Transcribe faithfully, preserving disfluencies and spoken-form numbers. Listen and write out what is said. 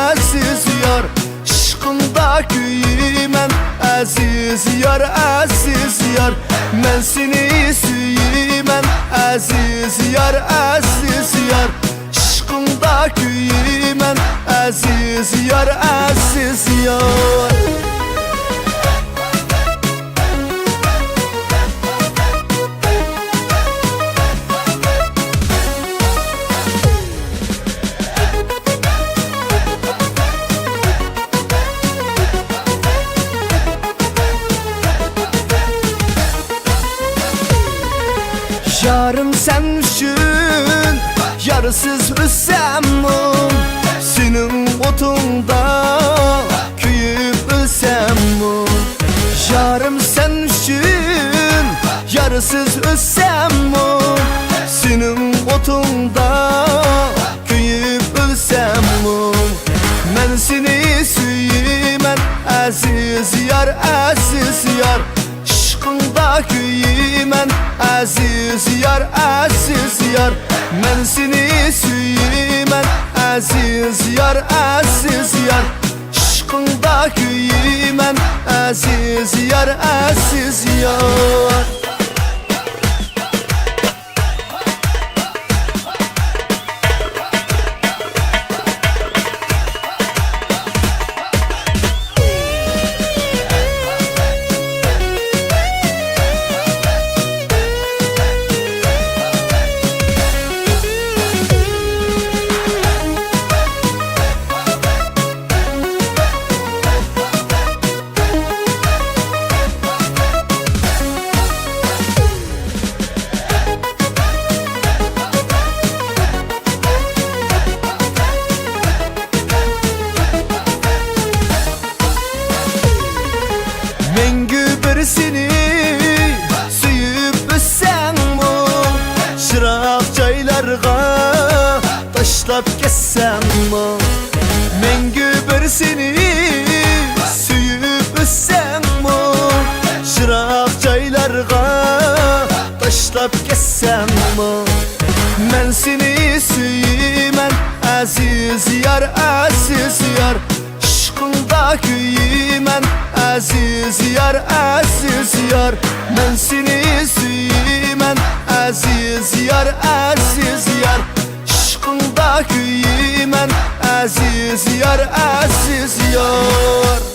ئەزىز يار، ئىشقىڭدا كۆيىمەن، ئەزىز يار، ئەزىز يار. مەن سېنى سۆيىمەن، ئەزىز يار، ئەزىز يار. ئىشقىڭدا كۆيىمەن، ئەزىز يار، ئەزىز يار. يارىم، سەن ئۈچۈن يارسىز ئۆلسەممۇ، سېنىڭ ئوتۇڭدا كۆيۈپ ئۆلسەممۇ. يارىم، سەن ئۈچۈن يارسىز ئۆلسەممۇ، سېنىڭ ئوتۇڭدا كۆيۈپ ئۆلسەممۇ، مەن سېنى سۆيىمەن، ئەزىز يار، ئەزىز يار. ئىشقىڭدا كۆيىمەن، ئەزىز يار، ئەزىز يار. مەن سېنى سۆيىمەن، ئەزىز يار، ئەزىز يار. ئىشقىڭدا كۆيىمەن، ئەزىز يار، ئەزىز يار. مەڭگۈ بىر سېنى سۆيۈپ ئۆتسەڭمۇ، چىراغ جايلارغا تاشلاپ كەتسەڭمۇ، مەڭگۈ بىر سېنى سۆيۈپ ئۆتسەڭمۇ، چىراغ جايلارغا تاشلاپ كەتسەڭمۇ، مەن سېنى سۆيىمەن، ئەزىز يار، ئەزىز يار. ئىشقىڭدا كۆيىمەن، ئەزىز يار، ئەزىز يار. مەن سېنى سۆيىمەن، ئەزىز يار، ئەزىز يار. ئىشقىڭدا كۆيىمەن، ئەزىز يار، ئەزىز يار.